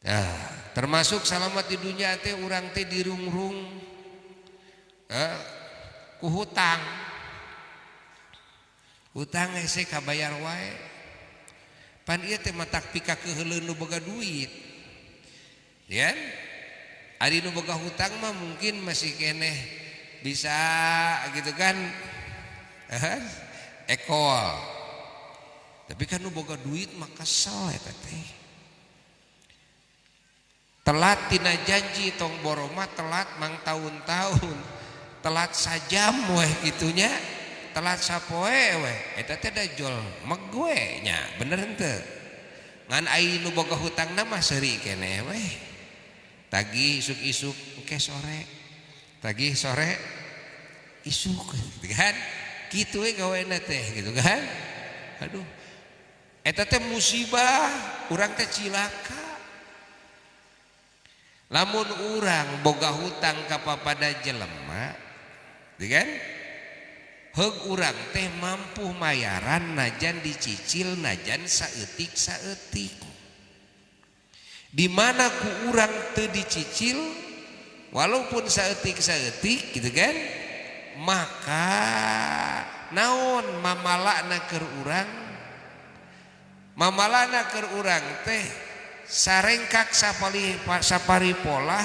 Nah, termasuk salamat di dunia teh urang teh dirungrung ku hutang. Hutang hese kabayar wae. Pan ieu teh matak pika keuheuleun nu boga duit. Ya? Ari nu boga hutang mah mungkin masih keneh bisa gitu kan. Ekol. Tapi kan nu boga duit mah kesel eta teh. Telat tina janji tong boroma telat mang tahun-tahun. Telat sajam weh gitunya. Telat sapoe weh eta teh da jol megue nya bener henteu. Ngan ai nu boga hutangna mah seuri keneh weh. Tagih isuk-isuk engke sore. Tagih sore isuk gitu kan. Kitu we gawena teh gitu kan. Aduh. Eta teh musibah, urang teh cilaka. Lamun urang boga hutang ka papada jelema, gitu kan? Heug urang teh mampu mayaran najan dicicil najan saeutik-saeutik. Di mana ku urang teu dicicil walaupun saeutik-saeutik gitu kan? Maka naon mamalana keur urang? Mamalana keur urang teh sarengkak sapari pola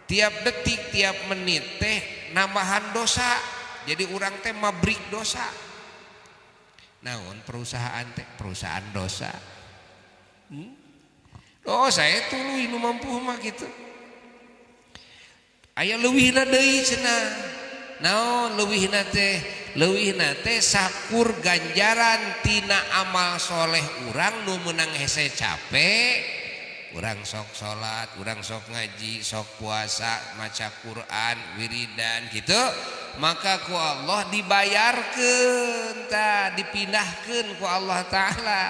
tiap detik tiap menit teh nambahan dosa. Jadi urang teh mabrik dosa. Naon perusahaan teh perusahaan dosa. Dosa tuluy nu mampu mah gitu. Aya leuwihna deui cenah. Naon leuwihna teh? Leuwihna teh sakur ganjaran tina amal soleh urang nu meunang hese capek. Urang sok salat, urang sok ngaji, sok puasa, maca Quran, wiridan gitu. Maka ku Allah dibayarkeun tah, dipindahkeun ku Allah Ta'ala.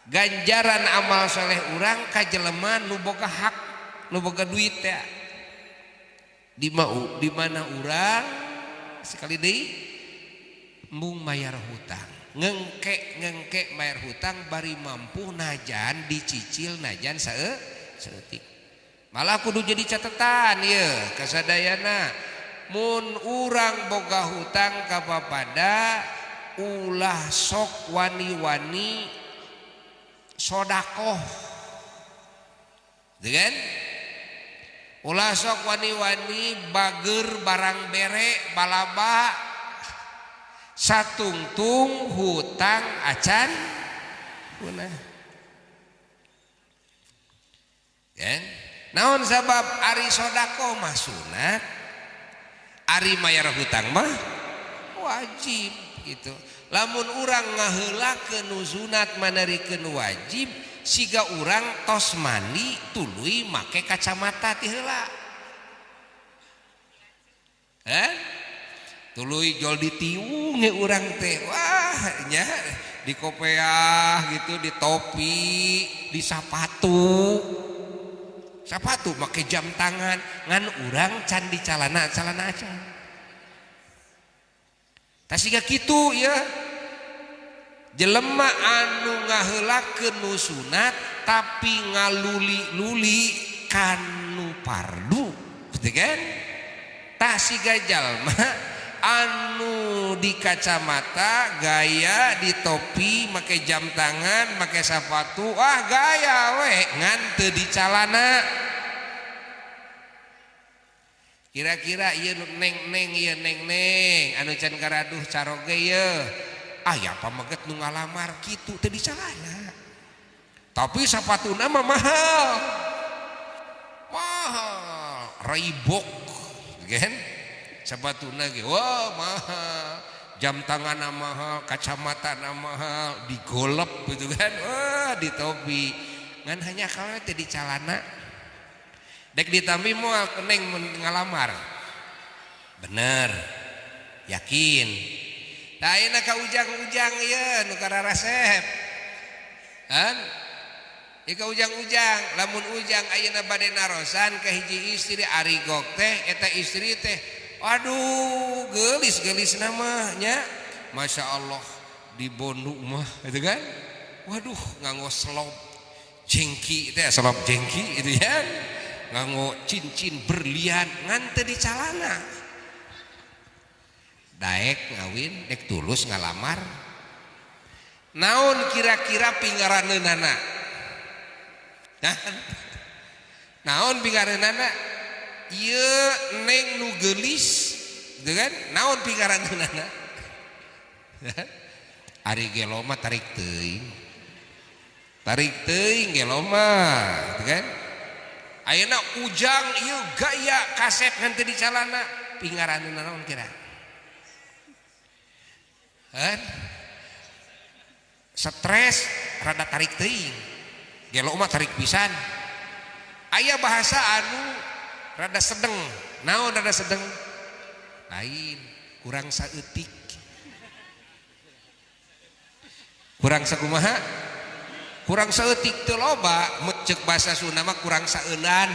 Ganjaran amal soleh urang ka jelema nu boga hak, nu boga duit teh. Di mana urang sekali deui embung mayar hutang, ngengke mayar hutang bari mampu najan dicicil najan saeutik. Malah kudu jadi catatan ieu kasadayana. Mun urang boga hutang ka papada ulah sok wani-wani sodakoh. Gitu kan? Ulah sok wani-wani bager barang bere balaba satungtung hutang acan punah. Kan? Naon sabab ari sodakoh mah sunat, ari mayar hutang mah wajib gitu. Lamun urang ngaheulakeun nu sunat manarikeun wajib, siga urang tos mandi tuluy make kacamata ti heula. Tuluy jol ditiung ge urang teh. Wah nya di kopeah gitu, di topi, di sapatu. Sapatu make jam tangan ngan urang can di calana, calana acan. Tah siga kitu ya. Jelema anu ngaheulakeun nu sunat tapi ngaluli-luli kanu pardu, gitu kan? Tah siga jalma anu di kacamata gaya, di topi, make jam tangan, make sapatu, ah gaya we ngan teu di calana. Kira-kira ieu neng-neng ieu neng-neng anu can garaduh caroge ieu. Aya pameget nu ngalamar kitu teu di calana. Tapi sapatuna mah mahal. Mahal, Reebok kan? Sapatuna ge wah mahal, jam tanganna mahal, kacamatana mahal, digolep gitu kan. Wah, di topi. Ngan hanya kalau teu di calana. Dek ditampi moal neng ngalamar. Bener. Yakin. Tah ayeuna ka ujang-ujang ieu nu kararasep. Kan? Ieu ka ujang-ujang, lamun ujang ayeuna bade narosan ka hiji istri ari gok teh eta istri teh aduh geulis-geulis mah nya. Masya Allah di bondu mah gitu kan. Waduh nganggo selop Jengki teh solop jengki itu ya. Nganggo cincin berlian ngan teu dicalana. Daek ngawin dek tulus ngalamar. Naon kira-kira pingaraneunana? Nah, naon pingaraneunana? Ieu neng nu geulis, gitu kan? Naon pingaraneunana? Ari gelo mah tarik teuing. Tarik teuing gelo mah, gitu kan? Ayeuna ujang ieu gaya kasep ngan teu dicalana, pingaraneunana naon kira? Kan? Stres rada tarik teuing. Gelo mah tarik pisan. Aya bahasa anu rada sedeng. Naon rada sedeng? Lain, kurang saeutik. Kurang sakumaha? Kurang saeutik teu loba, ceuk bahasa Sunda mah kurang saeunan.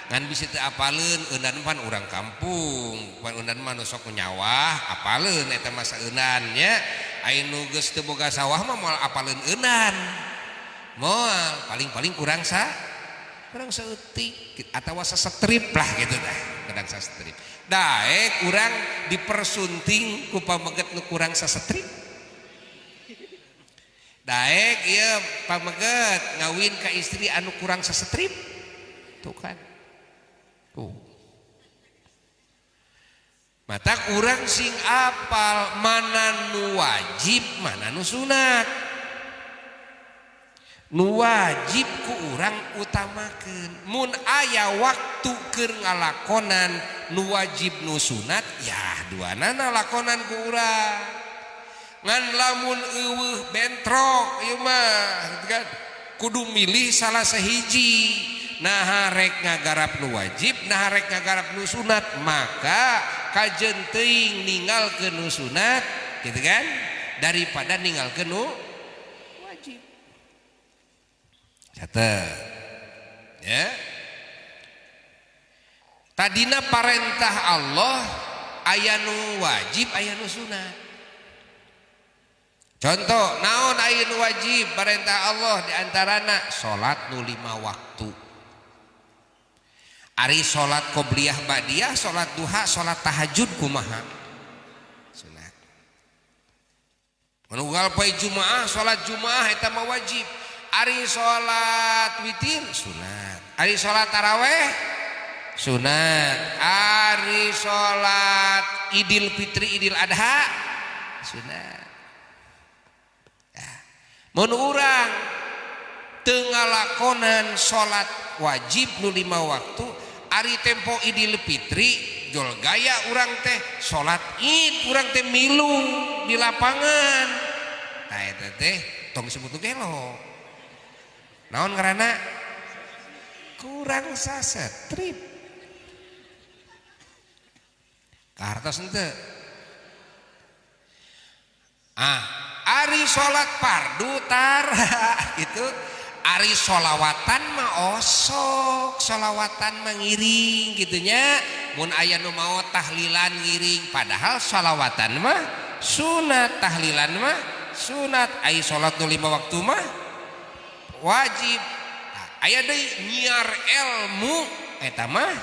Ngan bisa teu apaleun, eunan pan urang kampung, pan eunan mah nu sok nyawah, apaleun eta mah saeunan nya. Aya nu geus teu boga sawah mah moal apaleun eunan. Moal, paling-paling kurang kurang saeutik atawa sasetrip lah gitu dah, kurang sasetrip. Daek urang dipersunting ku pameget nu kurang sasetrip. Daek ieu pameget ngawin ka istri anu kurang sasetrip. Tuh kan. Tuh. Matak urang sing apal mana nu wajib, mana nu sunat. Nu wajib ku urang utamakeun. Mun aya waktu keur ngalakonan nu wajib nu sunat, ya duanana lakonan ku urang. Ngan lamun eueuh bentrok ieu mah gitu kan, kudu milih salah sahiji. Nah rek ngagarap nu wajib, nah rek ngagarap nu sunat, maka kajen teuing ninggalkeun nu sunat gitu kan, daripada ninggalkeun nu wajib. Catet ya. Tadina parentah Allah aya nu wajib aya nu sunat. Contoh naon aya nu wajib parentah Allah diantarana salat nu 5 waktu. Ari salat qobliyah ba'diyah, salat duha, salat tahajud kumaha? Sunat. Manunggal poe Jumaah, salat Jumaah eta mah wajib. Ari salat witir sunat. Ari salat taraweh sunat. Ari salat Idul Fitri, Idul Adha sunat. Mun urang teu ngalakonan salat wajib nu 5 waktu, ari tempo Idul Fitri jol gaya urang teh salat Id, urang teh milu di lapangan. Tah eta teh tong disebut nu gelo. Naon ngaranna? Kurang sasetrip. Kahartos henteu? Ah, ari salat fardu tara gitu. Ari sholawatan mah osok, sholawatan mah ngiring gitunya. Mun aya nu maot tahlilan ngiring, padahal sholawatan mah sunat, tahlilan mah sunat. Ari salat nu 5 waktu mah wajib. Nah, aya deui nyiar ilmu eta mah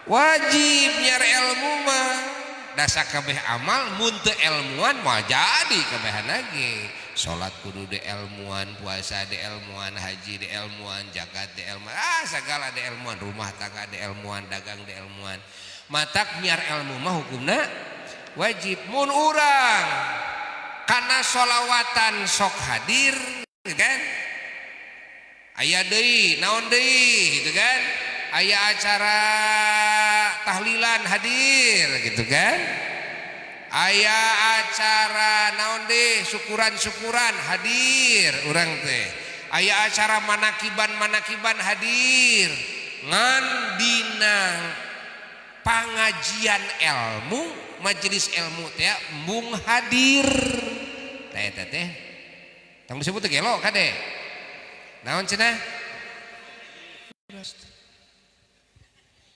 wajib nyiar ilmu mah. Dasa kabeh amal mun teu ilmuan moal jadi kabehan lagi. Salat kudu de ilmuan, puasa de ilmuan, haji de ilmuan, zakat de ilmuan, segala de ilmuan, rumah tangga de ilmuan, dagang de ilmuan. Matak nyiar ilmu mah hukumna wajib. Mun urang kana sholawatan sok hadir kan? Aya deui, naon deui gitu kan? Aya acara tahlilan hadir gitu kan? Aya acara naon deh, syukuran-syukuran hadir urang teh. Aya acara manakiban-manakiban hadir. Ngan dina pangajian ilmu, majelis ilmu teh mung hadir. Tah eta teh tong disebut teh gelo kade. Naon cenah?